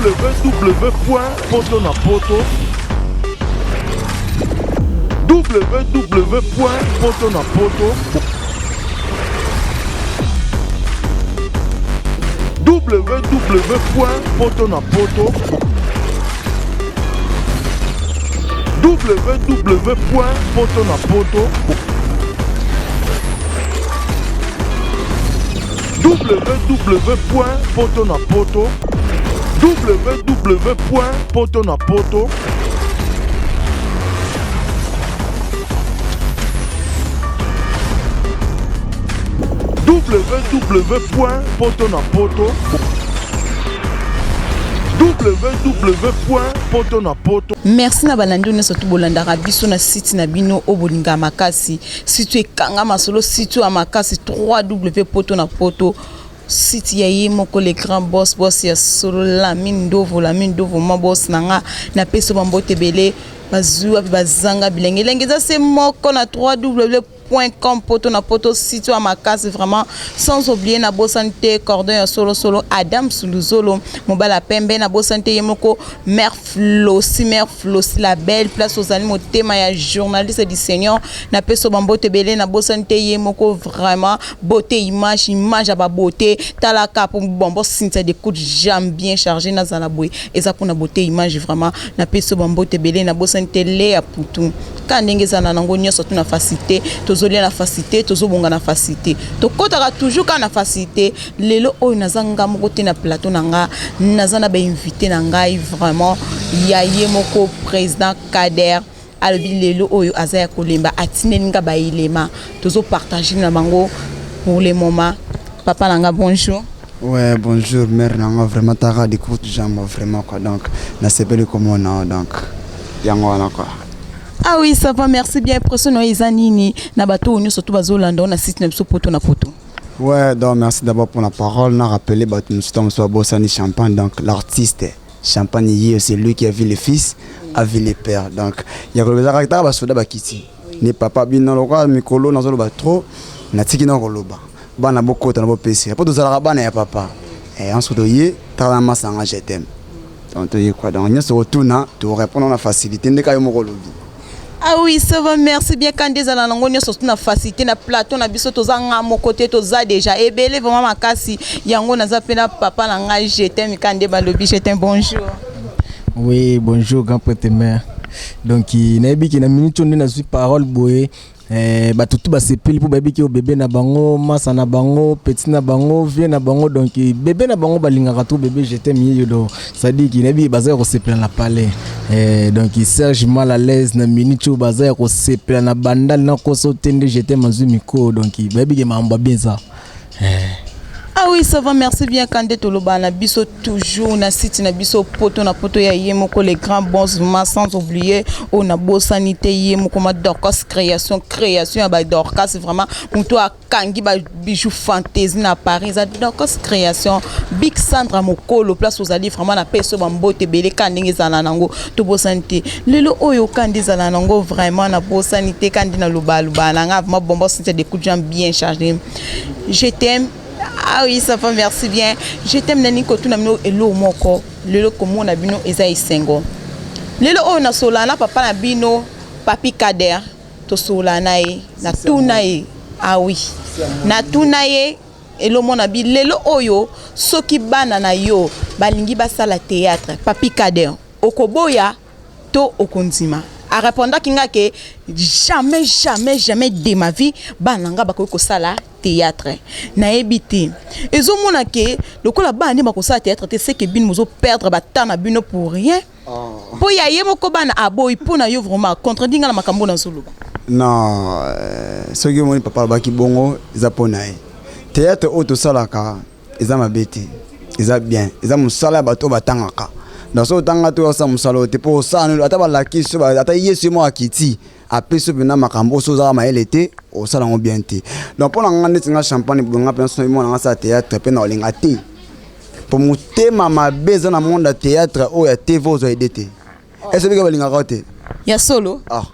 www poto na poto www poto na poto www poto na poto www poto na poto www poto na poto www poto na poto www poto na poto www poto na poto. Merci na balandi oyo nyonso tu bolandaka biso na site na bino oyo bolingaka makasi, site ekanga masolo, site ya makasi, 3W poto na poto, site ya ye moko le grand boss, boss ya solo, Lamine Ndovo. Lamine Ndovo, ma boss na nga, napesi bambote ebele. Bazwi wapi bazanga bilenge elenge eza se moko na 3W.com, poto na poto, site ya makasi vraiment. Sans oublier, nabosani te cordon ya solosolo, Adam Suluzolo, mobala pembe. Nabosani te ye moko mare Flosi, mare Flosi la belle, place ozali motema ya journaliste du Seigneur, napesi yo bambote ebele. Nabosani te ye moko vraiment beauté image, image ya babeauté. Talaka po bombo Cynthia de coup de jambe bien chargé, nazala boye eza mpona beauté image vraiment. Napesi yo bambote ebele. Nabosani te le ya putu ka ndenge eza na nango nyonso tu na facilité, tozolia na facilité, tozobonga na facilité, tokɔtaka toujours kaka na facilité. Lelo oyo naza nga moko te na plateau na nga, naza na bainvité na ngai vraiment ya ye moko président Kader. Alobi lelo oyo aza ya kolemba, atindeli nga baelema, tozopartage na bango pour le moment. Papa na nga, bonjour. Ouais, bonjour, mère nanga, vraiment tara de courtes jambes vraiment quoi. Donc, nasepeli komona, donc yango wana quoi. Ah oui, ça va, merci bien. Impression na yo eza nini na bato oyo nyonso to bazolanda na site na biso poto na poto? Ouais, donc merci d'abord pour la parole. On a rappelé bah, nous sommes sur Bossani Champagne, donc l'artiste Champagne, c'est lui qui a vu le fils, a vu le père. Donc, il y a le basoda bakiti. Ni papa bino lokola mikolo nazoloba trop, natiki na koloba. Bana bokota na bopesi. Po tozalaka bana ya papa. Eh, ensuite toye, tala masanga, je t'aime. Donc toye quoi. Donc nyonso kotuna, to répondre na facilité ndeka yo moko lobi. Ah oui, ça va, merci bien. Quand ezala nango nyonso na facilité na plateau na biso, toza nga moko te, toza déjà ebele vraiment makasi. Yango naza mpe na papa na ngai, je t'aime. Kande balobi, je t'aime, bonjour. Oui, bonjour grand prêtre mère. Donc nayebi ke na minute oyo nde nazwi parole boye, bato tu basepeli mpo bayebi ke oyo bebe na bango, masa na bango, petit na bango, vie na bango, donc bebe na bango balingaka to bebe je t'aime yeyo. Donc c'est-à-dire ke nayebi ke baza ya kosepela na palais, donc Serge mal à l'aise na minute oyo, baza ya kosepela na bandale na koso te nde je t'aime azwi micro, donc bayebi ke makambo ya bien eza. Ah oui, ça va, merci bien. Kande toloba na biso toujours na site na biso poto na poto ya ye moko les grands bons vraiment. Sans oublier oyo nabosani te, ye moko ma Dorcas création, création ya ba Dorcas vraiment, moto akangi ba bijou fantaisie na Paris eza Dorcas création. Big Sandra Mokolo, place ozali vraiment, na peso bambote ebele. Ka ndenge ezala nango, tobosani te lelo oyo kandi ezala nango vraiment, nabosani te kandi nalobaloba na nga vraiment bonbon Cynthia de coup de jambe bien chargé, je t'aime. Ah oui, ça va, merci bien. Je t'aime. Nani kotuna bino eloko moko lelo, komona bino eza esengo. Lelo oyo nasola na papa na bino, Papi Kader, tosola na ye, natuna ye. Ah oui, natuna ye elomona bi lelo oyo, soki bana na yo balingi basala théâtre, Papi Kader, okoboya to okondima? Arépondaki nga ke jamais, jamais, jamais de ma vie bana na nga bakoki kosala théâtre. Nayebi te, ezomona ke lokola bana nde bakosala théâtre te, seke bino bozoperdre batemps na bino pour rien, mpo ya ye moko bana aboyi. Mpo na yo vraiment, contredit nga na makambo nazoloba. Non, soki omoni papa alobaki bongo, eza mpo na ye. Théâtre oyo tosalaka eza mabe te, eza bien, eza mosala ya bato oyo batangaka. Donc soki otanga te, osala mosala oyo te, mpo osala ata balakisi yo, ata Yesu ye moko akiti apesi yo mpena makambo, oso ozaka mayele te, osala yango bien te. Donc mpo na nga, neti nga Champagne bonga mpena, soki mwana nga asala théâtre mpe na olinga te, mpo motema mabe eza na monde ya théâtre oyo ya TV, ozwa ede te, ese bika balingaka te. Ya solo. Ah.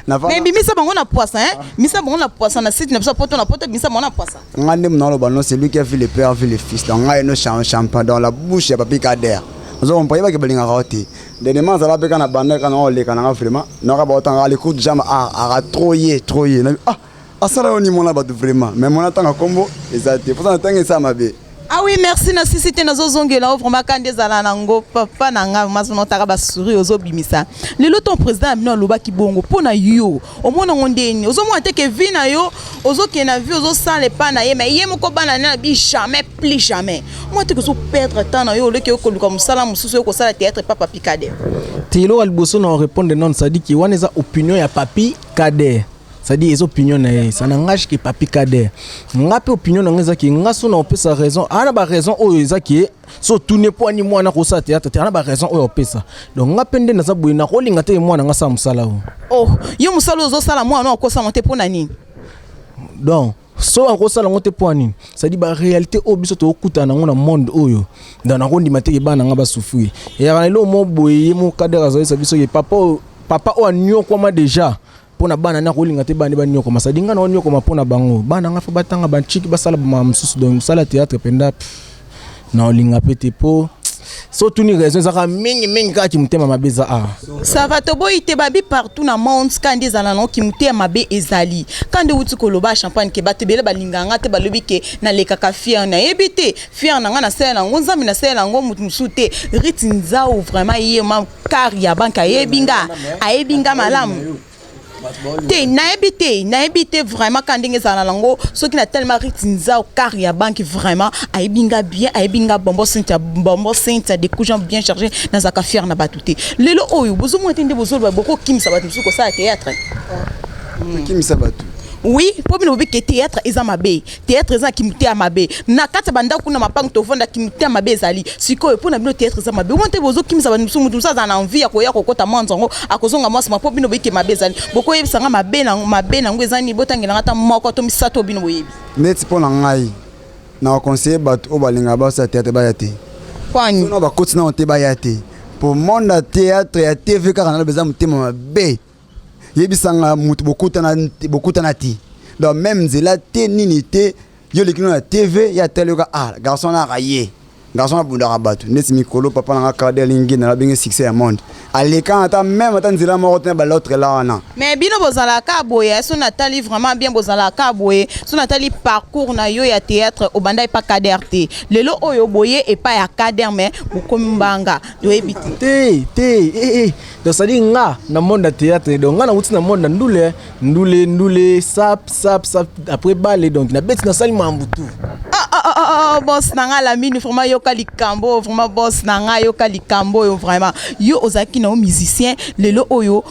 Mais bimisa bango na poisa, hein, bimisa bango na poisa na site na biso poto na poto, bimisa bango na poisa. Nga nde mona aloba non, c'est lui qui a vu le père, a vu le fils. Donc ngai no Champagne dans la bouche ya Papi Kader. Ozo comprendre, yebaki balingaka yo te. Dernièrement azala mpe kaka na banda kaka na oleka nanga vraiment naka baotanga ale courte jambe aka trop ye trop ye. Ah, asala yo ni mona bato vraiment, mais mona tanga kombo eza te mposa na ntango esala mabe. Ah oui, merci na sisi te, nazozongela o vraiment kande ezala nango papa na nga masona otaka basuri ozobimisa lelo. Ton président ya bino alobaki bongo mpo na yo, omona ngo ndeni? Ozomona te ke vie na yo ozokende na vie ozosala epa na ye, mais ye moko bana na bi jamais plus jamais. Omona te ke ozoperdre temps na yo, oleki okoluka mosala mosusu, oyo kosala théâtre epa Papi Kader? Te, eloko ya liboso na répondre non, c'est-à-dire ke wana eza opinion ya Papi Kader, c'est-à-dire eza opinion na ye, ça n'engage que Papi Kader. Nga mpe opinion na nga eza ke nga so na opesa raison aa na baraison oyo eza ke so otuni mpo ani mwana kosala théâtre te, aa na baraison oyo opesa. Donc nga mpe nde naza boye, nakolinga te mwana nga asala mosala oyo. Oh, yo mosala ozosala, mwana okosala te mpo na nini? Donc so akosala yango te mpo ya nini? C'est-à-dire baréalité oyo biso tokokutana nango na monde oyo, donc nakondima te ke bana nga basouffrir. Eyaka na eloko moko boye, ye moko Kader azoyesa biso ke papa oyo, papa oyo aniokwama déjà mpo na bana, na kolinga te bana baniokoma. C'est-à-dire nga na oniokoma mpo na bango, bana nga fo batanga, bantiki basala bamama mosusu. Donc mosala théâtre mpenza na olinga mpe te, mpo so otuni raison ezaka mingimingi kaka kimotema mabe eza awa. Ça va, toboyi te, babi partout na monde kandi ezala nango kimotema mabe ezali. Kandi outi koloba champagne ke bato ebele balingaka nga te, balobi ke nalekaka fier. Nayebi te, fier na nga nasalela yango Nzambe, nasalela yango motu mosusu te. Riti Nzau vraiment, ye ma kar ya banke ayebi nga, ayebi nga malamu te. Nayebi te, nayebi te vraiment ka ndenge ezala nango. Soki na telema Riti Nzau car ya banque vraiment ayebi nga bien, ayebi nga Bombo Cynthia, Bombo Cynthia de coujon bien chargé. Nazalaka fier na bato te. Lelo oyo bozomona te nde bozoloba bokokimisa bato mosusu kosala théâtre. Tokimisa bato? Oui, mpo bino bobi ke théâtre eza mabe, théâtre eza na kimotema mabe na kati ya bandako kuna, mapango tovanda, kimotema mabe ezali. Sikoyo mpo na bino théâtre eza mabe, omona te bozokimisa bato mosusu. Motu mosusu aza na envie ya koya kokota mwa nzango, akozonga mwasi ma mpo bino boyike mabe ezali. Bokoyebisanga mabe na mabe nango eza nini? Botangelanga ata moko to misato oyo bino boyebi. Neti mpo na ngai, na conseiller bato oyo balingaka basala théâtre baya te. Kwani? Sono bakoti nano te, baya te, po monde ya théâtre ya TV kaka naloba eza motema mabe. Yebisanga motu bokutana te, donc même nzela te, nini te, yo oleki no na TV ya tele, yoka ah, garçon naka ye, garçon abundaka bato neti mikolo. Papa nanga Kader alingi na abenge succès ya monde, aleka ata même ata nzela moko te na balautre la wana. Mais bino bozalaka boye, so natali vraiment bien, bozalaka boye. So natali parcours na yo ya théâtre, obanda epa Kader te, lelo oyo boye epai ya Kader, mais bokomi mbanga, toyebi te. Te te, eh, eh. Donc c'est-à-dire nga na monde ya théâtre, donc nga nauti na monde ya ndule, ndule, ndule, sap sap sap, après bale, donc nabeti, nasali mambu tout. Ah, ah, ah, ah, ah, boss na nga Lamini, vraiment yoka likambo oyo, vraiment boss na nga yoka likambo oyo. Vraiment yo ozalaki na yo musicien, lelo oyo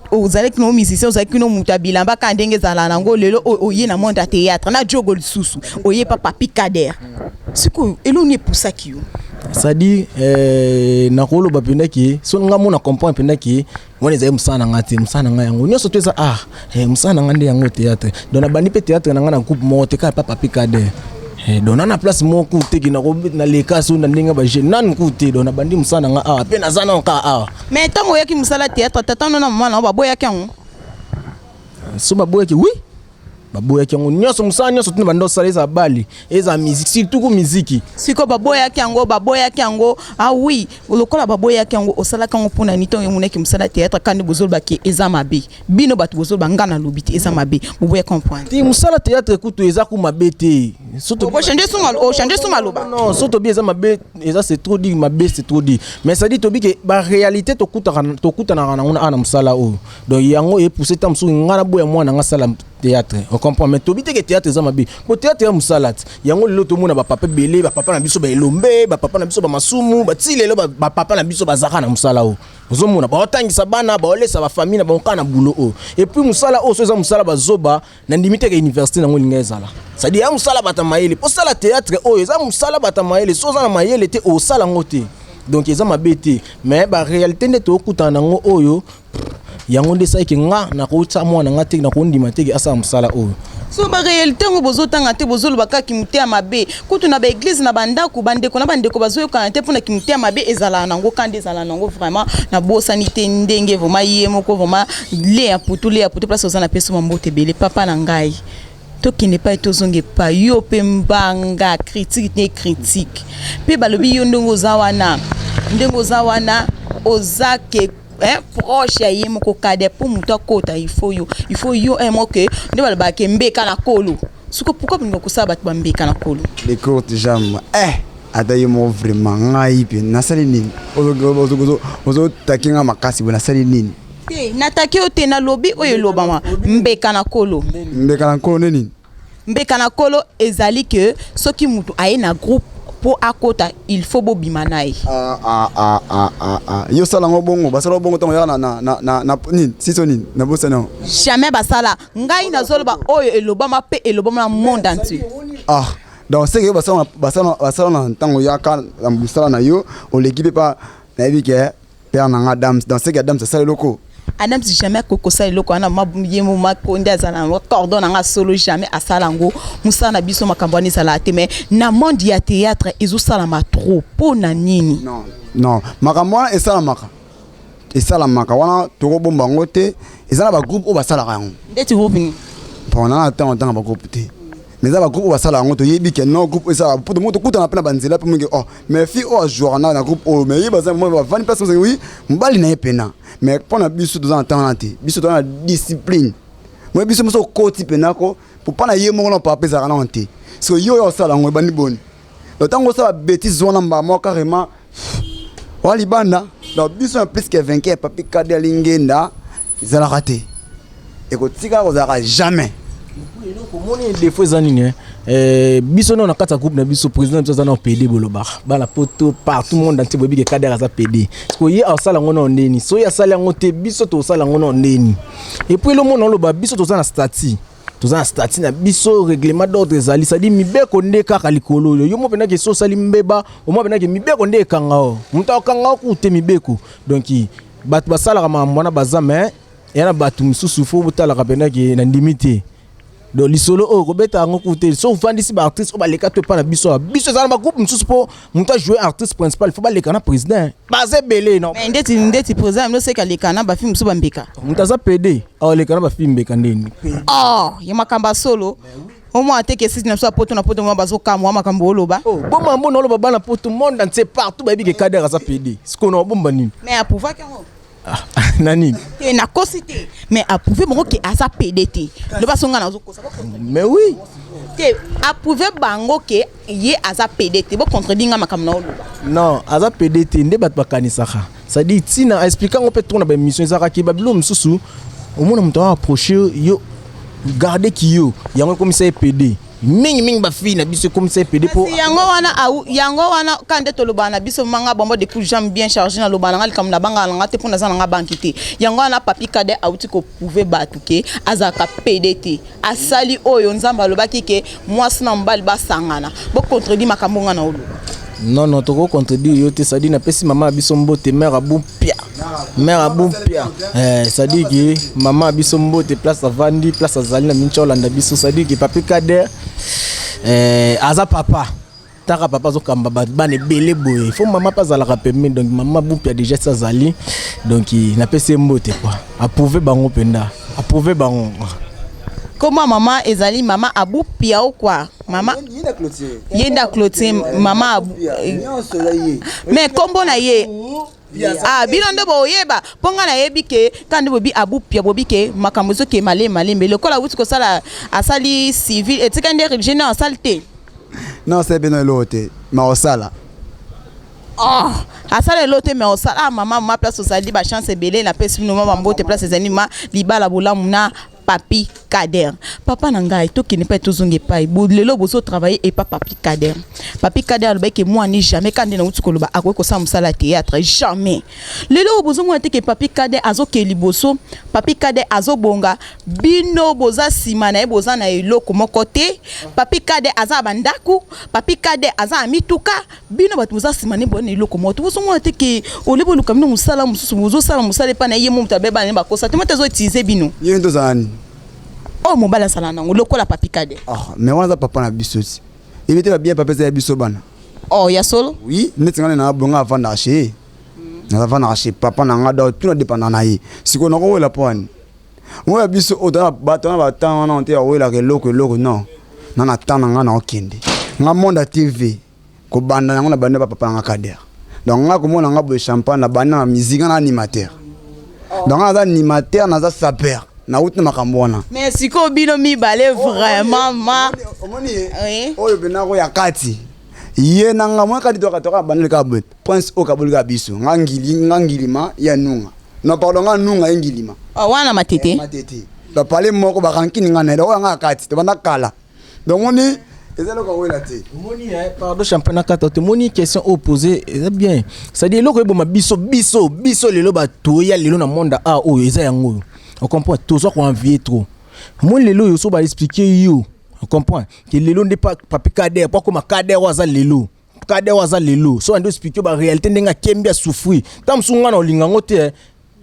ozalaki na yo musicien, ozalaki no moto ya bilamba kaka ndenge ezala nango. Lelo oyo oye na monde ya théâtre na jogo lisusu, oye pa Papi Kader. Sikoyo eloni epusaki yo? C'est-à-dire nakoloba mpenza ke so nga mona comprendre mpenza ke wana ezali mosala na nga te. Mosala na nga yango nyonso to eza art, mosala na nga nde yango théâtre. Donc nabandi mpe théâtre na nga na groupe moko te, kaka pa Papi Kader. Donc na place moko te ke naleka so na ndenge baje nanu ku te. Donc nabandi mosala na nga awa mpe naza nano kaka awa. Mais ntango oyaki mosala théâtre, tata no na mama na yo baboyaki yango? So baboyaki, oui, baboyaki yango nyonso. Mosala nyonso tina banda osala, eza bali, eza musique, surtout ku miziki. Sikoyo baboyaki yango, baboyaki yango, ah oui, lokola baboyaki yango, osalaki yango mpona nini? Ntango emonaki mosala théâtre kandi bozolobaki eza mabe, bino bato bozoloba, nga nalobi te eza mabe, boboyaki comprendre? Te, mosala théâtre kutu eza ku mabe te. Ochange su maloba. Non, so tobi eza mabe, eza c'est trop dit mabe, c'est trop dit. Mais ça dit tobi ke baréalité tokutanaka nango na mosala oyo. Donc yango epousse ta mosusu nga naboya mwana nga asala théâtre, on comprend. Mais tobi te ke théâtre eza mabe, po théâtre ya mosala ti yango lelo tomona bapapa ebele, bapapa na biso baelombe, bapapa na biso bamasumu, bati lelo bapapa na biso bazaka na mosala oyo. Ozomona baotangisa bana, baolesa bafamille na bango kaka na bulo oyo. Et puis mosala oyo so eza mosala bazoba, nandimi te ke université nango elinga ezala. C'est-à-dire ya mosala bato ya mayele, mpo osala théâtre oyo eza mosala bato ya mayele. So oza na mayele te, osala yango te. Donc eza mabe te, mais baréalité nde tokutana nango oyo, yango nde esalaki nga nakotya mwana nga te, nakondima te ke asala mosala oyo. So baréalité yango bozotanga te, bozoloba kaka kimotema mabe. Kutu na baeglise, na bandako, bandeko na bandeko bazoyokana te mpona kimotema mabe ezalaka nango, kanda ezalaka nango. Vraiment nabosani te ndenge vraiment ye moko vraiment le ya putu, le ya putu, place oza na peso mambote ebele. Papa na ngai, tokende epai, tozonga epai yo mpe mbanga critique te, critique mpe balobi yo ndenge oza wana. Ndenge oza wana, oza ke hein, proche ya ye moko Kader, mpo moto akota, il faut yo, il faut yo un mot ke nde balobaka ke mbeka na kolo. Siko pourquoi bolinga kosala bato bambeka na kolo? Les courtes jambes, eh, ata ye moko vraiment, ngai mpe nasali nini? Ozotaki nga makasi boye, nasali nini? Te, nataki yo te, nalobi oyo elobama, mbeka na kolo. Mbeka na nkolo nde nini? Mbeka na kolo ezali ke soki moto aye na groupe, mpo akota, il faut bobima na ye. Ah, ah, ah, ah, ah, ah. Yo osala yango bongo, basala bongo ntango yaka na nini, siso nini, nabosani yango. Jamais basala. Ngai nazoloba oyo elobama mpe elobama na monde entier. Ah, donc seke yo basala na ntango yaka na mosala na yo, oleki mpe pa nayebi ke père na nga Adams. Donc seke Adams asala eloko. Adams jamais akoki kosala eloko wana. Ye mo makonde azala na cordon na nga solo, jamais asala yango. Mosala na biso, makambo wana ezalaka te, mais na monde ya théâtre ezosalama trop. Mpo na nini? Non, non, makambo wana esalamaka, esalamaka wana, tokobomba yango te. Eza na bagroupe oyo basalaka yango. Ndeti groupe nini? Bon, na ntango ntanga bagroupe te, mais eza bagroupe oyo basala yango. Toyebi ke non, groupe oyo esalaka po tomo tokutana mpe na banzela mpe moke. Oh, mais fille oyo ajouaka na groupe oyo, mais ye baza bavandi place moke, oui, mobali na ye pena. Mais mpo na biso, toza na ntango wana te. Biso toza na discipline. Moye biso moso okoti mpena ko po mpa na ye moko na papa ezalaka nano te. So yo oyo osala yango, ebandi boni? Donc ntango osala bétise wana, mbala moko carrément wa libanda. Donc biso na Plus que Vainqueur, Papi Kade Alingenda, ezalaka te, ekotikala kozalaka jamais. Eloko omoni, défaut eza nini? Biso nao na kati ya groupe na biso, président na biso aza nao PD. Bolobaka bana poto partout, monde entier boyebi ke Kader aza PD. Parce ye asala yango nao ndeni? Soki asali yango te, biso tosala yango nao ndeni? Et puis elomona oloba, biso toza na statut, toza na statut na biso, règlement d'ordre ezali, c'est-à-dire mibeko nde kaka likolo. Oyo yo mo mpendaki, so osali mbeba, omwa mpendaki mibeko nde ekanga o moto akanga o ku te mibeko. Donc bato basalaka makambo wana baza, mais eya na bato mosusu fo botalaka mpendaki na ndimi te. Donc lisolo oyo kobeta yango ku te. So ovandisi baartiste oyo baleka to epa na biso awa, biso eza na bagroupe mosusu, mpo moto ajoue artiste principal, fo baleka na président, baza ebele, non? Mais ndeti président bino seka aleka na bafilme mosusu bambeka. Moto aza PD aoleka na bafilme mbeka ndeni? Oh, ya makambo ya solo, omwana te ke sisi na biso ya Poto na Poto mwa bazokamwa makambo oloba. Oh, boma mbona oloba, bana poto, monde entier, partout bayebi ke Kader aza PD. Sikoyo na babomba nini? Mais aprouvaki yango. Ah, na nini? Te, nakosi te, mais aprouve bango ke aza PD te. Loba so nga nazokosa. Mais oui. Te, aprouve bango ke ye aza PD te. Bocontredire nga makambo na oloba. Non, aza PD te nde bato bakanisaka. C'est-à-dire ntina explique yango mpe trop na baémission ezalaka babilo mosusu, omona moto aapproche yo, garde ki yo, yango ekomisa ye PD. Mingimingi bafille na biso ekomisa ye PD mpo Kasi yango wana yango wana ka nde tolobaka na biso manga bombo de coup jambe bien chargé. Nalobaka na nga likambo na bangaka na nga te, mpo naza na nga banki te. Yango wana Papi Kade auti koprouver bato ke azalaka PD te. Asali oyo Nzambe alobaki ke mwasi na mobali basangana. Bocontredire makambo nga na oloba. Non, non, tokocontredire yo te. C'est-à-dire napesi mama ya biso mbote, mare abumpia, mare abumpia. Eh, c'est-à-dire ke mama ya biso mbote, place avandi, place azali na minti olanda biso. C'est-à-dire ke Papi Kader, eh, aza papa taka, papa azokamba bana ebele boye, fo mama mpe azalaka pembeni. Donc mama Bumpia déjà si azali, donc napesi ye mbote quoi. Aprouve bango mpenza, aprouve bango. Comment mama ezali mama Abu Piao quoi, mama ye nde aclôture mama Abu, mais kombo na ye, ah, bino nde boyeba, mpo ngai nayebi ke kaka nde bobi Abu Pia, bobi ke makambo ezokee malembe malembe lokola awuti kosala, asali civil, etika nde religieux nde asali te. Non, asali mpe no eloko te, ma osala. Oh, asala eloko te, mais osala. Ah, mama, mama, place ozali, bachance ebele. Napesi bino mama mbote, place ezali ma libala bolamu na Papi Kader. Papa na ngai, tokende mpe tozonga epai lelo bozotravaille epa Papi Kader. Papi Kader alobaki ke mwani jamais, ka nde nauti koloba, akoki kosala mosala ya théâtre jamais. Lelo oyo bozomona te ke Papi Kader azokende liboso, Papi Kader azobonga, bino boza nsima na ye, boza na eloko moko te. Papi Kader aza na bandako, Papi Kader aza na mituka, bino bato boza nsima ne boza na eloko moko te. Bozomona te ke ole boluka bino mosala mosusu, bozosala mosala epai na ye, mo moto abeba na ye, bakosa te, moto azoutilize bino. Ye nde ozala nini? Oyo mobali asala nango lokola Papi Kader. Ah, mais wana aza papa na biso ti, yebi te babien papa eza ya biso bana. Oh, ya solo. Oui, neti nga nde na bonga avandaka chez ye, nazavandaka chez papa na nga, donc tuna dépendant na ye. Sikoyo nakowela mpo wani oyo ya biso oyo toza na bato wana batan wana te, awelaka eloko eloko. Non, na temps na nga naokende nga monde ya TV, kobanda yango na banda ba papa na nga Kader. Donc nga komona nga boye, champagne na bandi na musique, nga na animateur. Donc nga naza animateur, naza sapeur, nauti na makambo wana. Mais sikoyo bino mibale vraiment ma Omoni? Oui. Oyo mpena koya kati ye na nga mwa kati toka toka bandeli kaka boye, prince oyo kaboli kaka biso, nga ngili, nga ngilima ya nunga, non pardon, nga nunga ye ngilima. Oh, wana matete. Matete bapale moko barankini nga na ye, oyo nga kati tobanda kala. Donc moni eza eloko awela te. Omoni, pardon champagne, na kata tomoni question oyo posé eza bien, c'est-à-dire eloko eboma biso biso biso lelo, bato oya lelo na monde a oyo eza yango oyo, ocomprend, tozwa koenvier trop. Omoni lelo oyo so baexpliquer yo, ocomprend ke lelo nde papi Kader po akoma Kader oyo aza lelo, Kader oyo aza lelo, so ande expliquer yo baréalité ndenge akembi, asouffrir. Ta mosusu nga na olinga yango te,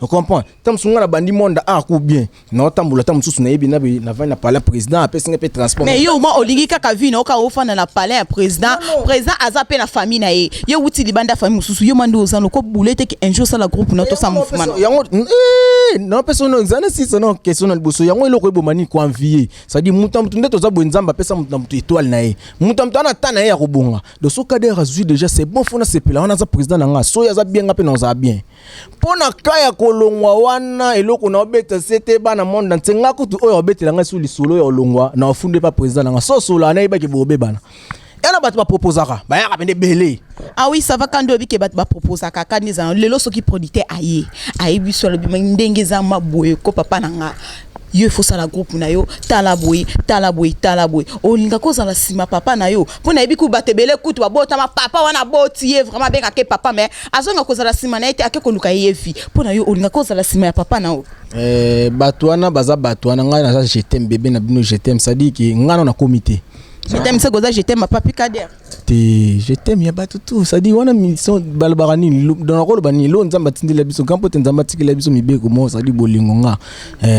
ocomprend, ta mosusu nga na bandi monde a ko bien naotambola, ta mosusu nayebi navandi na palais, président apesi nga mpe transport. Mais yo ma olingi kaka vi na oka ofanda na palais ya président. Président aza mpe na famille na ye, ye wuti libanda, famille mosusu. Yo ma nde oza loko bule te ke un jour osala groupe na tosala mouvement na. Yango napesa ono eza na sisa na question na liboso. Yango eloko eboma nini? Koenvier, c'est-à-dire moto ya motu nde toza boye, Nzambe apesa motu na motu étoile na ye, moto ya motu ana ta na ye ya kobonga. Donc so Kader azwi déjà, c'est bon, fo nasepela wana, aza président na nga, soki aza bien, nga mpe na ozala bien. Mpo na ka ya kolongwa wana, eloko na obeta se te, bana monde na ntie nga kutu oyo obetela ngai su lisolo ya olongwa na ofunde pa président na nga, so osola nayebaki bobebana yana. Bato baproposaka, bayaka pende ebele. Ah oui, ça va. Kandi oyebi ke bato baproposaka kandi ezala lelo, soki producteur aye, ayebi so, alobi ndenge eza ma boye ko papa na nga, yo ifo osala groupe na yo, tala boye, tala boye, tala boye, olinga kozala nsima papa na yo? Mpo nayebi ku bato ebele kutu babotama, papa wana aboti ye vraiment, abengaka papa, mais azonga kozala nsima na ye te, ake koluka ye vi. Mpo na yo, olinga kozala nsima ya papa na yo? Bato wana baza bato wana, ngai naza je t'aime bébé na bino, je t'aime, c'est-à-dire ke ngai nano nakomi te. Je t'aime se koza je t'aime papi Kader. Te, je t'aime ya bato tout, c'est-à-dire wana mission balobaka nini, donc nakoloba nini lo Nzambe atindela biso grand po te, Nzambe atikela biso mibeko moko, c'est-à-dire bolingo nga.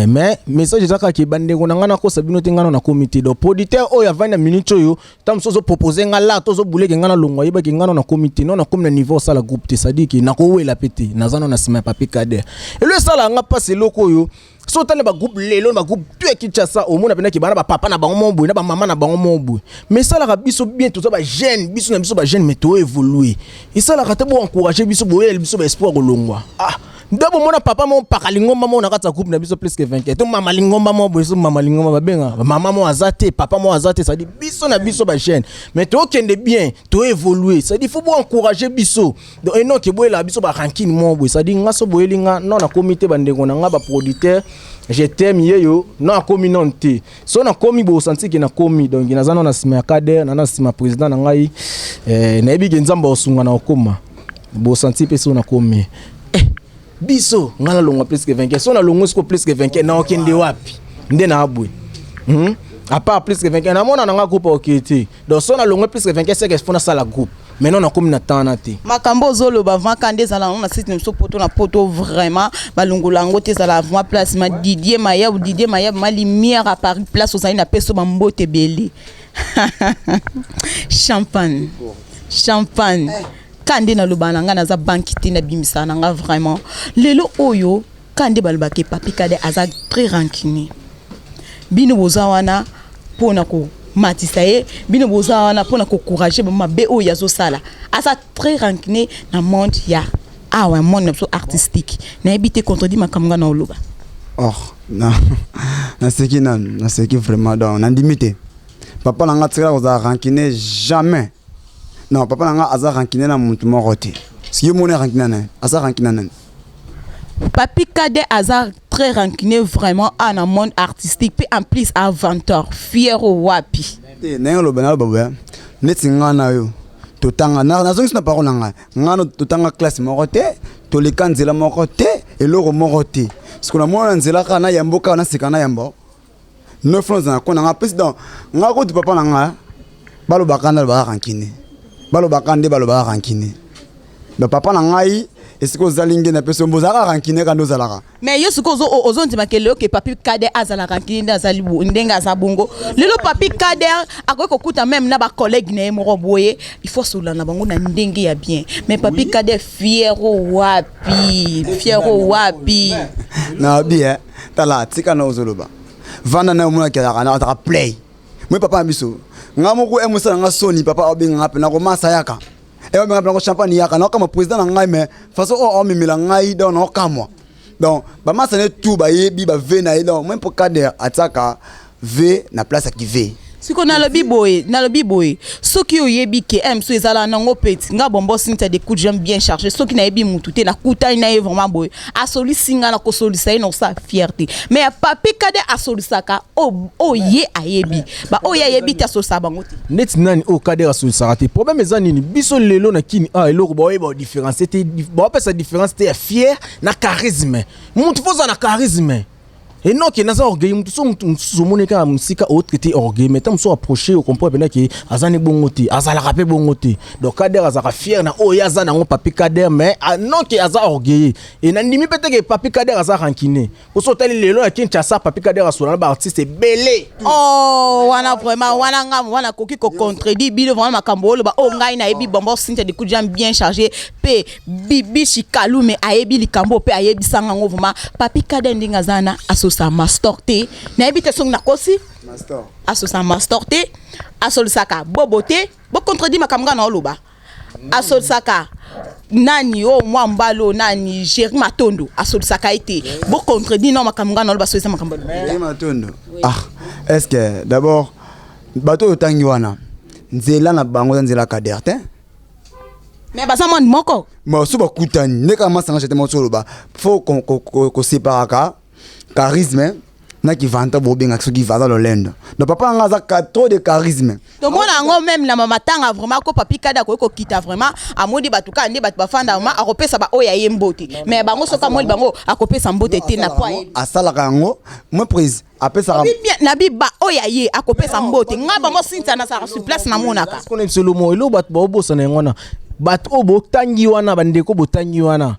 Mais message eza kaka ke bandeko na ngai, nakosa bino te, ngai nano nakomi te. Donc producteur oyo avandi na minute oyo, ta mosusu ozopropose nga la to ozobuleke ngai nalongwa, ayebaki ngai nano nakomi te, no nakomi na niveau osala groupe te, c'est-à-dire ke nakowela mpe te, naza nano na nsima ya papi Kader. Elo esalaka nga mpasi, eloko oyo so otali bagroupe lelo, bagroupe tu ya Kinshasa, omona mpenaki bana bapapa na bango moko boye na bamama na bango moko boye. Mais esalaka biso bien, toza bajeune, biso na biso bajeune, mais toévolue. Esalaka te boencourage biso, boyela biso baespoir kolongwa. Ah, nde bomona papa moko mpaka lingomba moko na kati ya groupe na biso plus que 24, to mama lingomba moko boye, so mama lingomba babenga mama moko aza te, papa moko aza te, c'est-à-dire biso na biso bajeune, mais tokende bien, toévolue, c'est-à-dire faut boencourage biso. Donc enoke boyelaka biso barancune moko boye, c'est-à-dire nga so boyeli nga non nakomi te. Bandeko na nga baproducteur, je t'aime ye yo non akomi non te, so nakomi bosanti ke nakomi. Donc naza nano na nsima ya Kader, na nsima président na ngai, nayebi ke Nzambe akosunga na okoma bosanti mpe so nakomi. Biso ngai nalongwa plus que 24, so nalongwa siko plus que 24, na okende wapi nde na abwe? À part plus que 24, namona nanga groupe oke te. Donc so nalongwe plus que 24, c'est que faut nasala groupe. Maintenant nakomi na temps na te. Makambo ozoloba vraiment, kanda ezala yango na site na biso Poto na Poto, vraiment balongola yango te, ezala vraiment place ma Didier Mayabu, Didier Mayabu ma lumière à Paris, place ozali na peso bambote ebele. Champagne, champagne, ka nde nalobaka na ngai, naza banki te, nabimisaka na nga vraiment. Lelo oyo ka nde balobaka papi Kader aza très rancunier, bino boza wana mpona komatisa ye, bino boza wana mpona kocourage mabe oyo azosala. Aza très rancunier na monde ya awa, monde na biso artistique. Nayebi te, contredit makambo nga na oloba. Or na naseki nanu, naseki vraiment. Donc nandimi te papa na nga tikala kozala rancunier, jamais. Non, papa na nga aza rancunier na motu moko te. Soki yo moni rancunier na nani, aza rancunier na nani? Papi Kader aza très rancunier vraiment a na monde artistique mpe en plus aventeur fier wapi. Te, ndenge oloba, naloba boya neti nga na yo totanga, nazongisi na parole na ngai, ngai totanga classe moko te, toleka nzela moko te, eloko moko te. Siko namona na nzela kaka nayambo, kaka naseka na yambo neuf ans na kona nga président nga kutu papa na nga balobaka nde balobaka rancune, balobaka nde balobaka rancune. Donc papa na ngai, esika ozali nge na peso mbo ozalaka rancune kaka nde ozalaka. Mais yo sikoyo ozondimaka lelo ke papi Kader azala rancune nde azali ndenge aza bongo lelo? Papi Kader akoki kokuta même na bacollègue na ye moko boye, il faut asolola na bango na ndenge ya bien. Mais papi Kader fiero wapi, fiero wapi? Na bi tala, tika na ozoloba, vanda na omonaki azalaka na azalaka play moi papa na biso. Nga moko mosala nga soni, papa abenga nga mpe nakomasa yaka. Ebabenga mpenako champagne yaka, naokamwa président na ngai, mais façon oyo aomemela ngai, donc naokamwa. Donc bamasa ne tout bayebi bave na ye. Donc moi, mpo Kader atiaka v na place ya kive. Siko nalobi boye, soki oyebi ke mosu ezala nango peti nga Bombo Cynthia de coup de jambe bien chargé, soki nayebi mutu te, nakutani na ye vraiment boye, asolisi nga, na kosolisa ye na kosala fierté. Mais ya Papi Kader, asolisaka oyo ye ayebi, baoyo ye ayebi te, asolisaka bango te. Neti nani oyo Kader asolisaka te? Problème eza nini? Biso lelo na kini, ah, eloko baoyeba différence te, baopesa différence te ya fier na charisme. Mutu fo ozala na charisme enoke naza orgueil. Mutu so mutu mosusu omoni kaka mosika, otraité orgueil, mais ta mosusu approche, ocomprendre mpena ke aza ne bongo te, azalaka mpe bongo te. Donc Kader azalaka fier na oyo ye aza nango, Papi Kader, mais noke aza orgueilleux. E nandimi mpe teke Papi Kader aza rancune. Poso otali lelo ya Kinshasa, Papi Kader asola na baartiste ebele. Oh, wana vraiment, wana nga wana koki kocontredire bino vraiment. Makambo oloba oyo, ngai nayebi Bombo Cynthia de coup de jambe bien chargé mpe Bibishi Kalume ayebi likambo mpe ayebisanga yango. Vraiment, Papi Kader, ndenge aza na asosa mastor te, nayebi te soki nakosi. Asosa mastor te, asolisaka bobo te. Bocontredire makambo nga na oloba. Asolisaka nani oyo mwa mbala oyo, nani, Géri Matondo, asolisaka ye te. Bocontredire no makambo nga na oloba, so eza makambo ya lokuta. Géri Matondo, ah, est ce que d'abord bato oyo otangi wana, nzela na bango eza nzela Kader te? Mais baza mwani moko. Bon, so bakutani nde kaka masanga jete moko, oloba faut koseparaka charisme na kivanta. Bobengaka soki vaza lolendo. Donc papa nanga aza trop de charisme. Tomona yango même na mamatanga vraiment, ko Papi Kader akoki kokita vraiment, amoni bato kaka nde bato bafanda, vraiment akopesa baoyo aye mbote, mais bango soki amoni bango, akopesa mbote te na po ayebi. Asalaka yango moi prise apesaka. Bien, na biba oyo aye akopesa mbote. Ngai bango Cynthia nazalaka sur place, namonaka. Kona biso lomo eloko bato baobosana yango wana. Bato oyo botangi wana, bandeko botangi wana,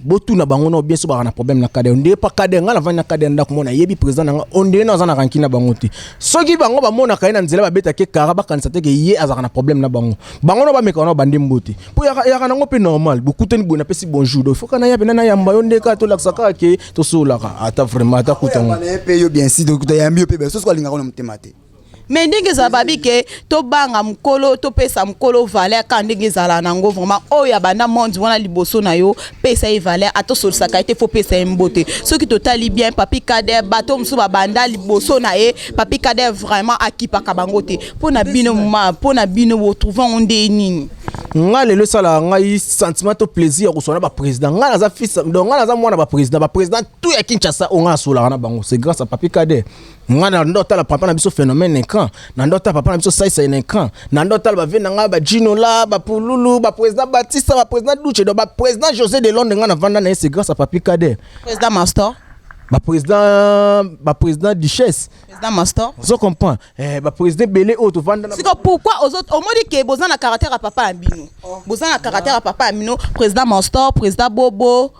botuna bango na bien so baka na problème na Kader. Nde pa Kader, ngai navandi na Kader ndako mona, yebi président na nga ondenge na aza na rancune na bango te. Soki bango bamonaka ye na nzela, babetaki kara, bakanisa te ke ye azalaka na problème na bango. Bango na bamekaka na bande mbote mpo yaka nango mpe normal. Bokutani boye, napesi bonjour, donc faut kana ya pena nayamba yo nde kaka tolakisa kaka ke tosololaka ata vraiment ata kutango. Ye mpe yo bien si toyambi yo mpe soki alingaka na motema te. Mais ndenge ezala, babi ke tobanga mokolo, topesa mokolo valeur kaka ndenge ezala nango. Vraiment, oyo abanda monde wana liboso na yo, pesa ye valeur. Ata osolisaka ye te, fo pesa ye mbote. Soki totali bien, Papi Kader, bato mosusu babanda liboso na ye, Papi Kader vraiment akipaka bango te. Mpo na bino ma, mpo na bino botrouve yango nde nini? Nga lelo esalaka ngai sentiment to plaisir ya koswana baprésident. Ngai naza fils, donc ngai naza mwana baprésident, baprésident tout ya Kinshasa oyo ngai nasolaka na bango, c'est grâce à Papi Kader. Ngai na ndo otala papa na biso Phénomène na écran, na ndo otala papa na biso Saisai na écran, na ndo otala bave na ngai bajinola, bapululu, baprésident Batista, baprésident Duche, donc baprésident José de Londres, ngai navanda na ye, c'est grâce à Papi Kader. Président Mastor. Baprésident Duchesse. Président Mastor. Ozo comprend, eh, baprésident ebele oyo tovanda na Siko pourquoi omoni ke boza na caractère ya papa ya bino, boza na caractère ya papa ya bino, président Mastor, président Bobo?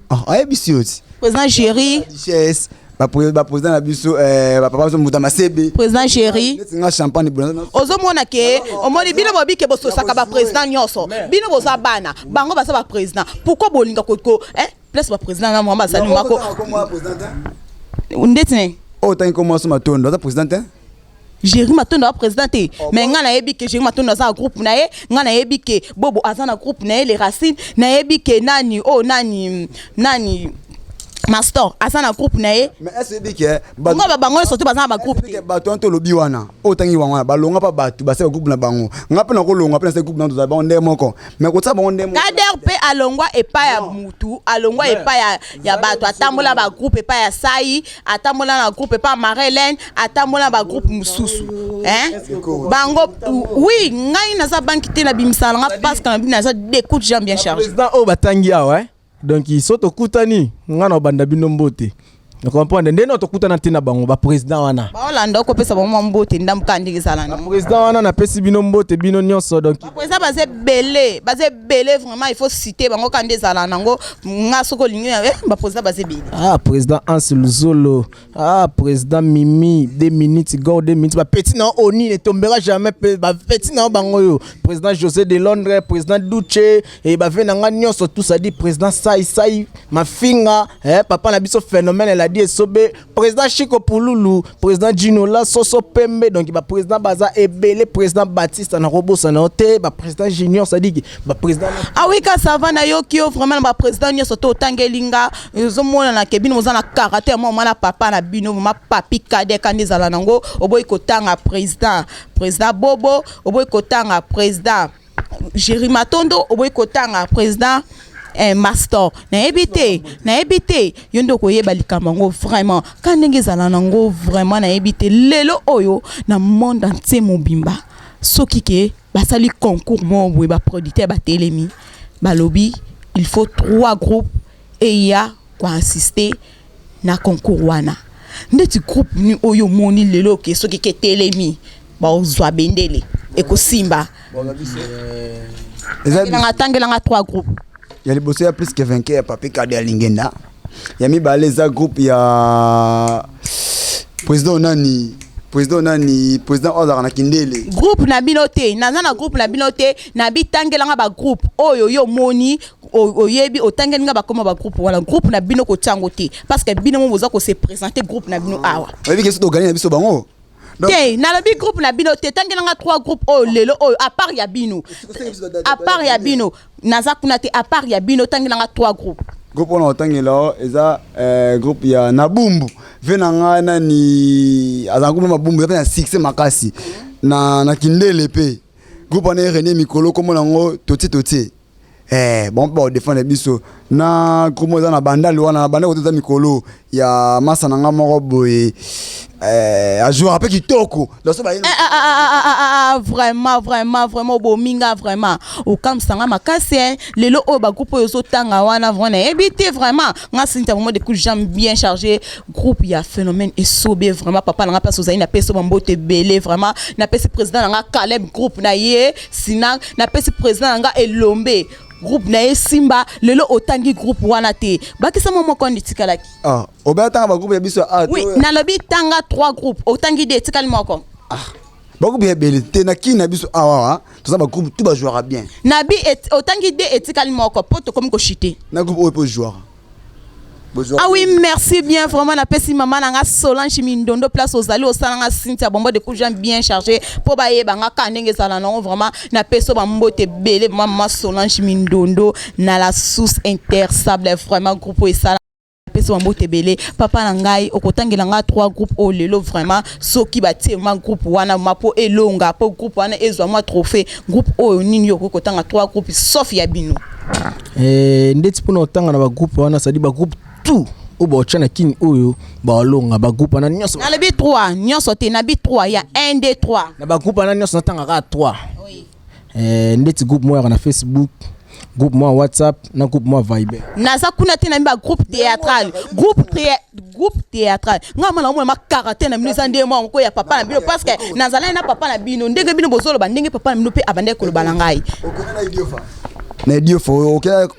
Ah, ayebisi yo ti. Président Géri. Duchesse, baprésident na biso, bapapa biso Mbuta Masebe. Président Géri. Neti nga champagne. Ozomona ke omoni bino bobi ke bososaka baprésident nyonso. Bino boza bana, bango baza baprésident. Pourquoi bolinga ko place baprésident na mwa bazali mako ndeti ne? Oyo otangi komwa so Matondo aza président te. Géri Matondo aza président te, mais ngai nayebi ke Géri Matondo aza na groupe na ye. Ngai nayebi ke Bobo aza na groupe na ye, les racines. Nayebi ke nani oyo, nani nani, Mastor aza na groupe na ye. Mais est ce que ke ngo bango nyonso te baza na bagroupe te. Bato wana tolobi wana, oyo otangi wango wana, balonga mpa bato basala groupe na bango. Nga mpe nakolonga mpe nasala groupe na tozala bango nde moko, mais kotia bango nde moko. Kader mpe alongwa epai ya mutu, alongwa epai ya bato, atambola bagroupe epai ya Sai, atambola na groupe epai ya Marie-Hélène, atambola na bagroupe mosusu, hein? Bango oui, ngai naza banki te, nabimisaka nanga parce que na bino naza des coups de jambe bien chargé. Président oyo batangi awa, eh? Donc so tokutani, nga na obanda bino mbote, comprendre nde no tokutana te na bango baprésident wana. Baolanda, okopesa bango mwa mbote ndambu kaka ndenge ezala na. Président wana, napesi bino mbote bino nyonso, donc. Baprésident baza ebele, baza ebele vraiment, il faut citer bango kaka nde ezala nango. Nga soki olingi, baprésident baza ebele. Ah, président Hans Luzolo, ah, président Mimi 2 minutes, go 2 minutes, bapeti na oni ne tombera jamais, bapeti na bango oyo, président José de Londres, président Duche e bave na nga nyonso, tout ça dit président Sai Sai Mafinga, eh, papa na biso Phénomène la. Dadi Esobe, président Chico Pululu, président Ginola Soso Pembe. Donc baprésident baza ebele, président Baptiste na kobosana yo te, baprésident Junior Sadiki, baprésident. Ah oui, ka ça va, nayoki yo vraiment. Na baprésident nyonso to otangeli nga, ezomonana ke bino boza na caractère moko na papa na bino, ma Papi Kader. Kandi ezala nango, oboyi kotanga président Bobo, oboyi kotanga président Géri Matondo, oboyi kotanga président Master. Nayebi te, nayebi te, yo nde okoyeba likambo yango vraiment ka ndenge ezala nango. Vraiment nayebi te. Lelo oyo na monde entier mobimba, soki ke basali concours moko boye, baproducteur batelemi, balobi il faut trois groupes eya koassister na concours wana, ndeti groupe ni oyo omoni lelo ke soki ke etelemi, bazwa bendele, ekosimba? Eza Tangelanga, tangelanga trois groupes. Ya liboso ya Plus que Vainqueur ya Papi Kade ya Lingenda. Ya mibale eza groupe ya président nani, président nani, président oyo azalaka na Kindele. Groupe na bino te, naza na groupe na bino te. Na bitangelanga bagroupe oyo yo omoni, oyebi, otangeli nga bakoma bagroupe wana. Groupe na bino kotiango te, parce que bino mo boza kose présenter groupe na bino awa. Oyebi ke so togani na biso bango. Te, nalobi groupe na bino te. Tangelanga trois groupe oyo lelo oyo, à part ya bino, à part ya bino, naza kuna te, à part ya bino, tangelanga trois groupe. Groupe wana otangela o eza groupe ya Nabumbu ve na ngai nani azala groupe Mabumbu, eza mpe na succès makasi na Kindele. Mpe groupe wana erenie mikolo, kombo nango Totie Totie. Bon, mpe baodefendre biso na groupe moko eza na Bandali wana, na Bandali kote, eza mikolo ya masa na nga moko boye, ajouaka mpe kitoko. Donc so baye. Ah, ah, ah, ah, ah, ah, vraiment, vraiment, vraiment obominga, vraiment okamisanga makasi, hein. Lelo oyo bagroupe oyo ozotanga wana, vraiment nayebi te. Vraiment nga Sinta, vraiment de coups jambe bien chargé, groupe ya Phénomène Esobe. Vraiment papa na nga, place ozali, napesi yo bambote ebele. Vraiment napesi président na nga Caleb, groupe na ye Sinak, napesi président na nga Elombe, groupe na ye Simba. Lelo otangi groupe wana te, bakisa mo moko nde etikalaki. Ah, obeya tanga bagroupe ya biso? Ah, oui, nalobi tanga trois groupes, otangi de, etikali moko. Bagroupe ya ebele te na kini na biso awa, toza bagroupe tout bajouaka bien. Nabi otangi de, etikali moko mpo tokomi koshite. Na groupe oyo mpe ojouaka. Ah oui, merci bien. Vraiment napesi mama na nga Solange Mindondo, place ozali, osala nga Cynthia Bombo de coups bien chargé mpo bayeba nga kaka ndenge ezala nango. Vraiment napesi yo bambote ebele, vraiment mama Solange Mindondo na la source intarissable. Vraiment groupe oyo esala, napesi bambote ebele. Papa na ngai, okotangela nga trois groupe oyo lelo vraiment soki batie ma groupe wana ma mpo elonga, mpo groupe wana ezwa mwa trophée, groupe oyo nini yo okoki kotanga trois groupe sauf ya bino? Ndeti mpona kotanga na bagroupe wana, c'est-à-dire bagroupe tout oyo baotya na kini oyo balonga, bagroupe wana nyonso. Nalobi 3, nyonso te, nabi 3 ya 1, 2, 3. Na bagroupe wana nyonso natanga kaka 3. Ndeti groupe moko yaka na Facebook, groupe moko ya WhatsApp na groupe moko ya Viber. Naza kuna te, na mi bagroupe théâtral, groupe théâtral. Nga mwana omona makara te na bino, eza nde mwa moko ya papa na bino, parce que nazalaki na papa na bino ndenge bino bozoloba, ndenge papa na bino mpe abandaki koloba na ngai. Na Idiofa, okela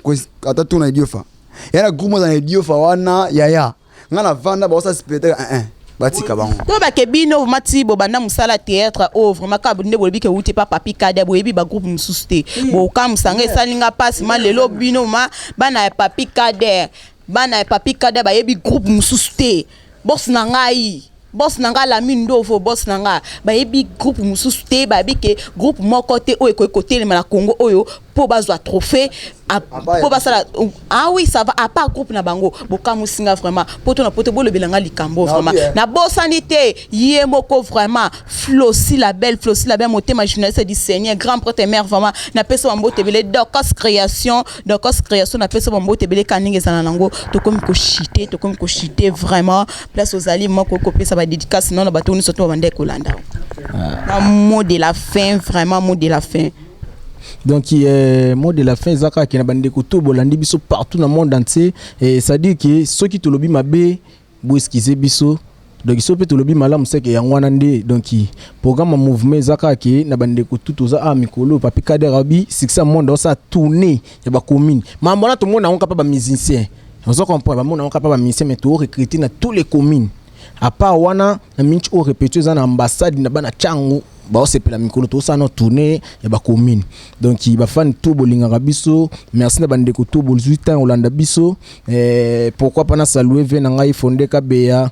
ata tour na Idiofa ya na groupe moza na Idiofa wana, yaya nga na vanda baosa spectacle 1 batika bango. To bake bino vraiment ti bobanda mosala théâtre oyo, vraiment kaka nde bolobi ke wuti pa Papi Kader, boyebi bagroupe mosusu te. Bokamwisanga, esali nga mpasi. Ma lelo bino ma bana ya Papi Kader, bana ya Papi Kader bayebi groupe mosusu te. Boss na ngai, boss na ngai Lami Ndovo, boss na ngai, bayebi groupe mosusu te, bayebi ke groupe moko te oyo ekoki kotelema na Congo oyo mpo bazwa trophée, mpo basala. Ah oui, ça va, à part groupe na bango. Bokamwisinga vraiment. Poto na poto, bolobela nga likambo. Vraiment nabosani te ye moko, vraiment Flossi la belle, Flossi la belle motema, journaliste du Seigneur, grand prêtre mère. Vraiment napesa bambote ebele. Docos Création, Docos Création, napesa bambote ebele. Ka ndenge ezala nango, tokomi koshite, tokomi koshite. Vraiment place ozali moko, kopesa badédicace nano bato nyonso to babanda kolanda na mot de la fin, vraiment mot de la fin. Donc mot de la fin eza kaka na bandeko to bolandi biso partout na monde entier, et c'est-à-dire que soki tolobi mabe, boexcuse biso. Donc so mpe tolobi malamu, seke yango wana nde. Donc programme ya mouvement eza kaka ke na bandeko tu toza awa mikolo, Papi Kader abi succès monde osala tournée ya bacommune. Mambo wana tomona yango kaka bamusicien, ozo comprendre, bamona yango kaka bamusicien, mais torecruter na tous les communes. À part wana, na miniti oyo répétition eza na ambassade na bana Ntiango, baosepela mikolo tosala na tournée ya bacommune. Donc bafani to bolingaka biso, merci na bandeko to bozwi temps olanda biso. Pourquoi pas na saluer ve na ngai Fonde Kabeya.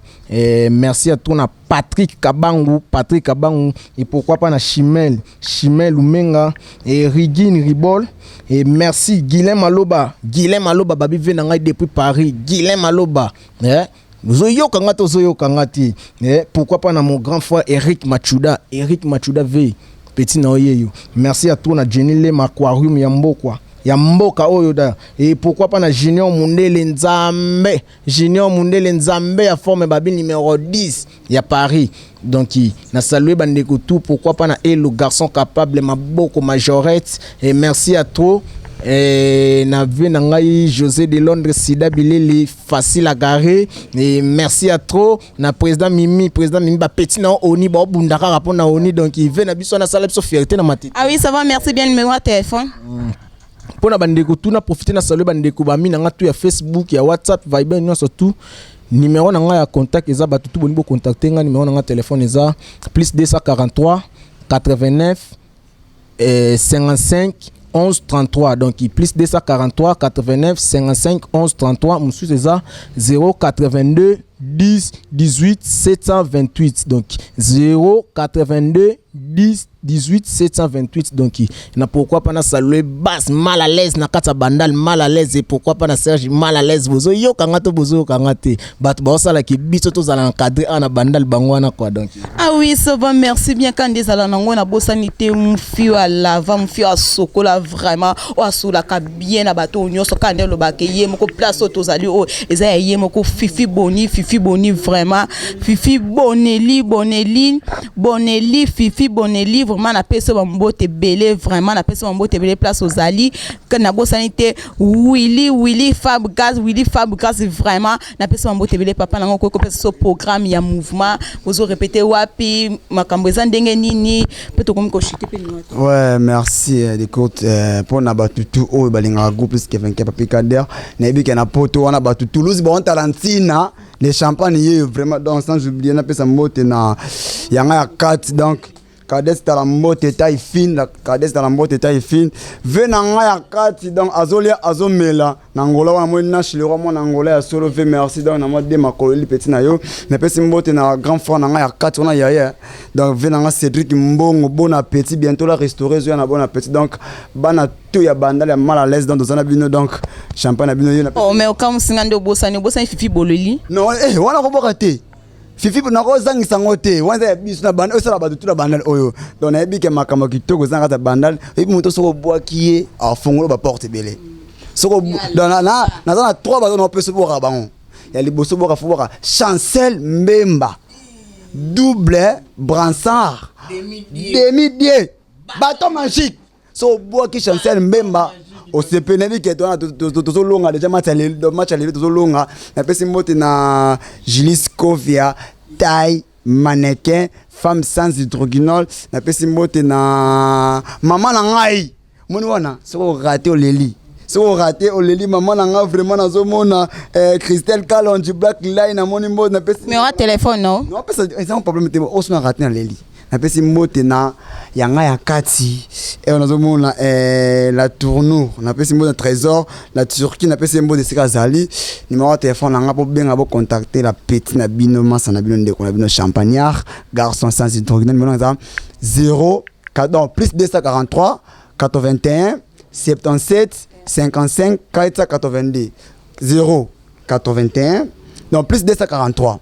Merci à toi na Patrick Kabangu, Patrick Kabangu. Et pourquoi pas na Chimel, Chimel Lumenga et Rigine Ribol. Et merci Guilain Maloba, Guilain Maloba babi ve na ngai depuis Paris, Guilain Maloba, eh? Ozoyoka nga te, ozoyoka nga te. Pourquoi pas na mon grand frère Eric Machuda, Eric Machuda v petit na oyeyo. Merci à toi na Jenny Lema Aquarium ya mbokwa ya mboka oyo da. Et pourquoi pas na Junior Mundele Nzambe, Junior Mundele Nzambe ya forme babi numéro 10 ya Paris. Donc na saluer bandeko tout. Pourquoi pas na Elo garçon capable maboko majorette. Et merci à toi na vie na ngai José de Londres Sida Bileli facile à garer. Et merci à trop na président Mimi, président Mimi bapeti na oni baobunda kaka mpo na oni. Donc ve na biso nasala biso fierté na matete. Ah oui, ça va, merci bien. Numéro ya téléphone? Mpo na bandeko tu na profite na salue bandeko bami na nga tu ya Facebook, ya WhatsApp, Viber, nyonso tu. Numéro na ngai ya contact eza, bato tu boni bocontacte nga, numéro na nga téléphone eza plus 243 89 55 11 33. Donc plus 243 89 55 11 33. Mosusu eza 082 10 18 728. Donc 082 10 18 728. Donc na pourquoi pas na saluer bas mal à l'aise na kati ya Bandal, mal à l'aise. Et pourquoi pas na Serge mal à l'aise. Bozoyokanga to bozoyokanga te, bato baosalaki biso tozala na cadre awa na Bandal, bango wana quoi, donc. Ah oui, ça va, merci bien. Quand ezala nango nabosani te mofi oyo alava, mofi oyo asokola, vraiment oyo asolaka bien na bato oyo nyonso. Kaka nde alobaka ye moko, place oyo tozali oyo eza ya ye moko. Fifi Boni, Fifi Boni, vraiment Fifi Boneli, Boneli, Boneli, Fifi Boneli, vraiment napesi yo bambote ebele, vraiment napesi yo bambote ebele place ozali. Nabosani te Willy, Willy Fabgas, Willy Fabgas, vraiment napesi yo bambote ebele. Papa nango okoki kopesa so programme ya mouvement, ozorépéter wapi, makambo eza ndenge nini, mpe tokomi koshite mpe nino te. Ouais, merci d'écoute mpona bato tu oyo balingaka groupe Plus Kevin Papi Kader. Nayebi ke na poto wana bato Toulouse baontala ntina les champagne ye vraiment. Donc sans oublier napesa mbote na yanga ya kati, donc Kades tala mbote taille fine, Kades tala mbote taille fine, ve na ngai ya kati. Donc azolia, azomela na Ngola wana, moi Nash le roi, mwana Ngola ya solo ve, merci. Donc na mwa de makolo eli petit na yo. Napesi mbote na grand frère na ngai ya kati wana yaya, donc ve na nga Cédric Mbongo, bon appétit, bientôt la restauré ezoya na bon appétit. Donc bana to ya Bandal ya mal à l'aise, donc toza na bino, donc champagne na bino ye na. Oh, mais okamusinga nde obosani, obosani Fifi Bololi. Non, wana koboka te, Fifi nakozangisa yango te. Wana eza ya biso na Bandal, osala bato tu na Bandal oyo. Donc nayebi ke makambo ya kitoko eza na kati ya Bandal. Oyebi moto soki obwaki ye, afongoli baporte ebele. Soki donc naza na trois bato naopesa, obwaka bango ya liboso, bwaka fo bwaka Chancel Mbemba, double brassard, demi dieu, bato magique. So obwaki Chancel Mbemba, osepeli. Nayebi ke wana tozolonga déjà match ya lelo, match ya lelo tozolonga. Napesi mbote na Julie Scovia taille mannequin, femme sans hydroquinol. Napesi mbote na mama na ngai moni wana, soki orate oleli, soki orate oleli. Mama na ngai vraiment nazomona Christelle Kalonji Black Line, namoni mbote napesi. Mais oa téléphone no? Non, apesa eza problème te. Oso na rate na leli. Napesi mbote na yanga ya kati eyo nazomona la tournour. Napesi mbote na Trésor la Turquie, napesi mbote esika azali. Numéro ya téléphone nanga mpo benga bocontacte la petit na bino, masa na bino, ndeko na bino Champagnard garçon sans hydroquinone. Numéro eza 0, non, plus 243 81 77 55 482. 0 81, non, plus 243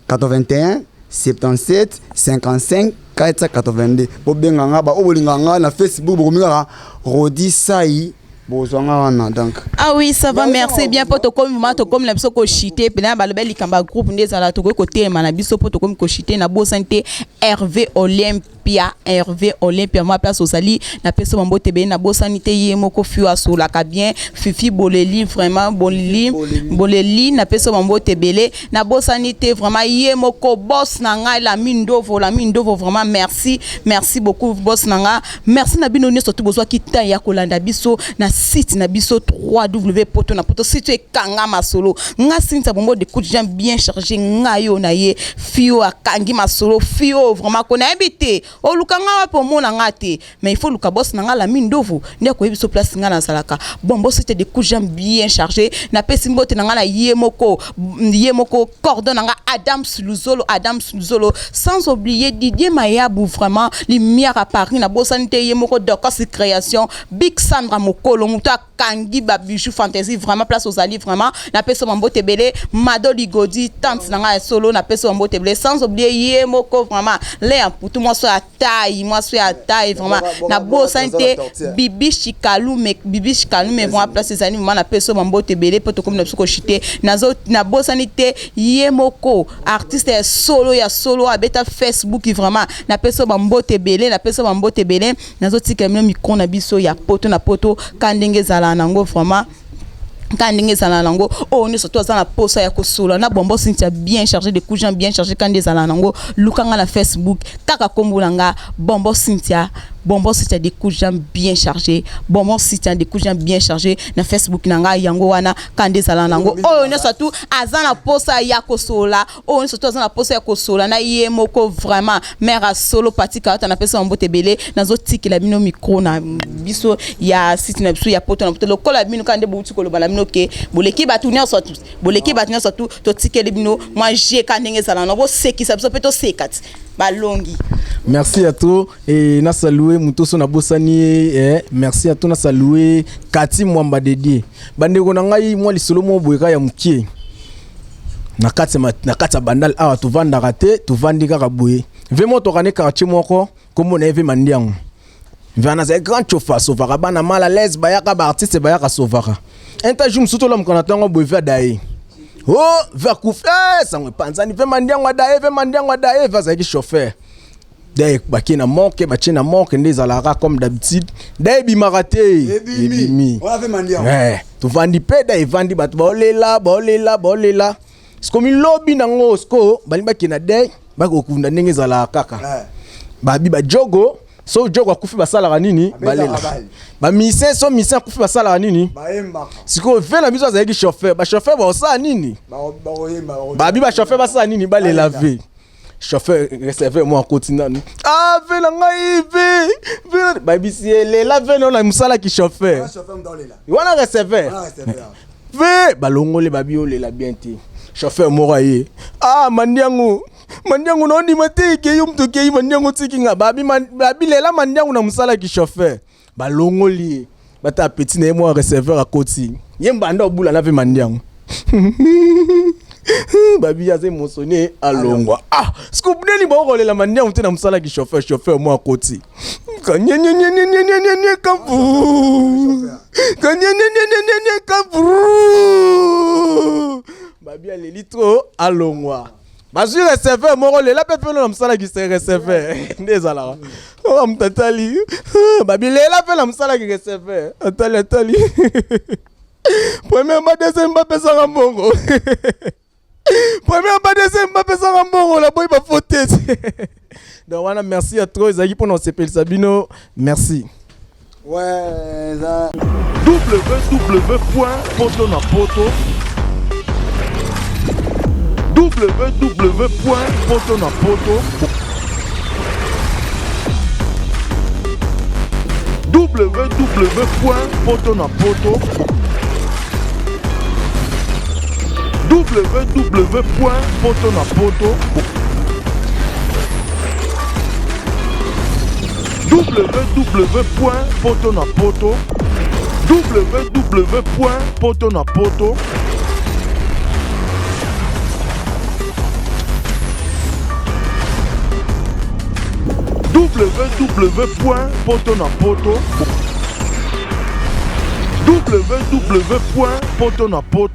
81 77 55 482. Bobenga nga, baoyo bolingaka nga na Facebook, bokomi kaka Rodi Sai, bozwa nga wana donc. Ah oui, ça va, merci bien. Mpo tokomi vraiment, tokomi na biso koshite mpena. Balobi likambo ya groupe nde ezala, tokoki kotelema na biso mpo tokomi koshite. Na bosani te Hervé Olympia, Hervé Olympia mwa place ozali, napesi bambote ebele. Nabosani te ye moko fi oyo asolaka bien, Fifi Boleli, vraiment Boleli, Boleli, napesi bambote ebele. Nabosani te vraiment ye moko boss na ngai Lami Ndovo, Lami Ndovo, vraiment merci, merci beaucoup boss na nga. Merci na bino nyonso to bozwaki temps ya kolanda biso na site na biso 3W Poto na Poto, site ekanga masolo. Nga Cynthia Bombo de coup de jambe bien chargé, nga yo na ye fio akangi masolo fio vraiment ko nayebi te oluka nga wapi, omona nga te, mais il faut luka boss na nga Lami Ndovu nde akoyebi biso place nga nazalaka. Bon, site de coup de jambe bien chargé, napesi mbote na nga na ye moko, ye moko cordon na nga Adams Luzolo, Adams Luzolo, sans oublier Didier Mayabu, vraiment lumière à Paris. Nabosani te ye moko Dorcas Création, Big Sandra Mokolo, moto akangi babijou fantaisie, vraiment place ozali, vraiment napesi bambote ebele. Mado Ligodi, tante na ngai ya solo, napesi bambote ebele, sans oublier ye moko vraiment Lea Mputu, mwasi ya tai, mwasi ya tai, vraiment nabosani te Bibi Chikalume, Bibi Chikalume, vraiment place ezali, vraiment napesi bambote ebele mpo tokomi na biso koshite. Nabosani te ye moko artiste ya solo, ya solo abeta Facebook, vraiment napesi bambote ebele, napesi bambote ebele. Nazotika bino micro na biso ya Poto na Poto, ka ndenge ezala nango, vraiment ka ndenge ezala nango. Oyo nyonso to aza na posa ya kosola na Bombo Cynthia bien chargé de coups bien chargé, ka nde ezala nango, luka nga na Facebook kaka kombo na nga Bombo Cynthia, Bonbon Cynthia de coups bien chargé, Bonbon Cynthia de coups bien chargé na Facebook na ngai yango wana, ka nde ezala nango. Oyo nyonso tu aza na posa ya kosola, oyo nyonso tu aza na posa ya kosola na ye moko vraiment mare asolo patika ata, napesa bambote ebele. Nazotikela bino micro na biso ya site na biso ya Poto na Poto. Lokola bino kaka nde bouti koloba na bino ke boleki bato nyonso tu, boleki bato nyonso tu, totikeli bino mwa jeka ndenge ezala na bosekisa biso mpe toseka ti balongi. Merci à toi et na saluer moto so nabosani ye, eh, merci à toi. Na saluer Kati Mwamba Dédié, bandeko na ngai. Mwa lisolo moko boye kaka ya mokie na kati ya Bandal awa, tovandaka te, tovandi kaka boye. Ve mo tokande quartier moko, kombo na ye ve Mandiango. Ve wana azali grand chauffeur, asovaka bana mal à l'aise, bayaka baartiste, bayaka asovaka. Un ta jour mosusu tolamuka na ntongo boye, ve adaye o ve akufi. Eh, sango epanzani, ve Mandiango adaye, ve Mandiango adaye. Ve azalaki chauffeur de bakie na morgue, batie na morgue nde ezalaka comme d'habitude, da ebimaka te. Ebimi. Wana ve Mandiango. Eh, tovandi mpe da evandi, bato baolela, baolela, baolela. Siko milobi nango, siko balingi bakende na deuil, bakokunda ndenge ezalaka kaka. Babi bajogo, so jogo akufi basalaka nini? Abetaka Balela. Bale. Bamisien, so misien akufi basalaka nini? Bayembaka. Sikoyo ve na biso azalaki chauffeur, bachauffeur baosala nini? Bakoyemba. Babi bachauffeur basala nini? Balela. Balela. Ve chauffeur receveur mo akoti nanu: ah, ve na ngai, ve ve babisi ye lela ve nao na mosalaki chauffeur. Wana chauffeur mutu aolela. Wana receveur. Wana receveur. Ve balongoli, babi olela bien te. Chauffeur moko aye: ah, Mandiango, Mandiango, naondima te ekei yo moto okei Mandiango, otiki nga. Babi babi lela Mandiango na mosalaki chauffeur. Balongoli ye, bata petit na ye mwa receveur akoti ye, mbanda obula na ve Mandiango. Babi aza émotionné, alongwa. Ah, siko nini bakokolela Mandiango te na mosalaki chauffeur? Chauffeur mwa akoti: kanyenyenyenyenyenyenye kampu, kanyenyenyenyenyenye kampu. Babi aleli trop, alongwa. Bazwi receveur moko, lela mpe peno na mosalaki receveur nde ezalaka oyo. Moto atali, babi lela mpe na mosalaki receveur, atali, atali, première ba, deuxième, bapesaka mbongo, première ba, deuxième, bapesaka mbongo, naboyi bafo te. Donc wana, merci ya trop, ezalaki mpona kosepelisa bino. Merci. Ouais, eza www poto na poto, www poto na poto, www poto na poto, www poto na poto, www poto na poto, www poto na poto, www poto na poto, www poto na poto.